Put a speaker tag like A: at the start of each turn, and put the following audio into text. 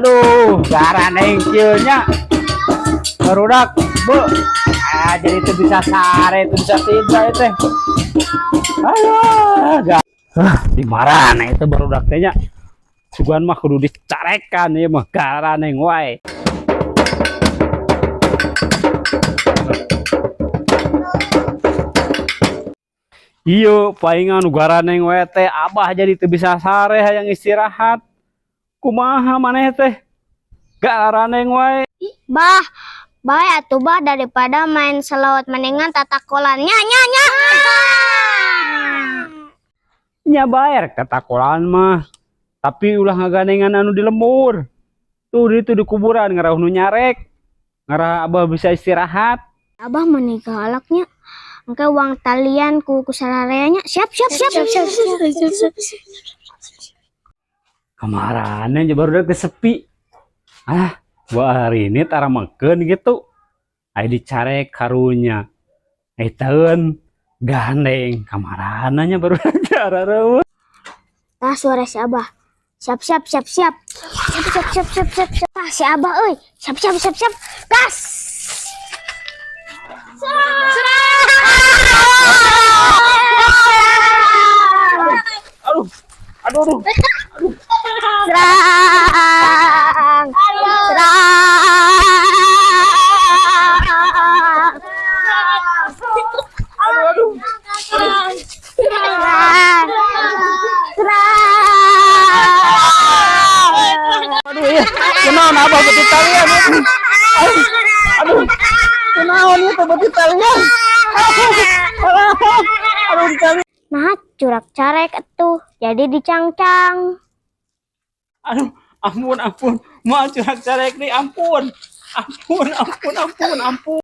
A: Aduh, garaneng kieu nya. Barudak, Bu. Ah, jadi itu bisa sare, itu bisa tidak teh. Aduh, ah, di marana itu barudak teh nya. Sugan mah kudu dicarekan ieu mah garaneng wae. Iya, palingan nu garaneng wae teh abah jadi teu bisa sare hayang istirahat. Kumaha maneh teh? Garaneng wae.
B: Bah, bae atuh bah, daripada main selawat mendingan tatakolan nya nya nya.
A: Nya bae rek tatakolan mah. Tapi ulah ngagandengan anu di lembur. Tuh di itu di kuburan ngarah nu nyarek. Ngarah abah bisa istirahat.
B: Abah meni galaknya. Engke uang talian ku sararea nya. Siap siap siap siap siap siap siap.
A: Kamarana nya baru teh sepi. Ah, gua hari ini tara meukeun gitu. Aya dicarek karunya. Eh taeun gandeng kamarana nya baru teh arareuweut.
B: Tah suara si Abah. Siap siap siap siap. Siap siap siap siap siap. Siap. Tah si Abah euy. Siap siap siap siap. Gas.
A: Aduh. Aduh, aduh.
B: Serang. Serang.
A: Aduh, aduh.
B: Serang. Serang.
A: Aduh, iya. Kunaon abah beuti talian? Aduh. Aduh. Kunaon ieu teh beuti talian? Aduh, ditalian.
B: Nah, curak carek atuh. Jadi dicangcang.
A: Aduh, ampun, ampun. Mau curak carek nih, ampun. Ampun, ampun, ampun, ampun.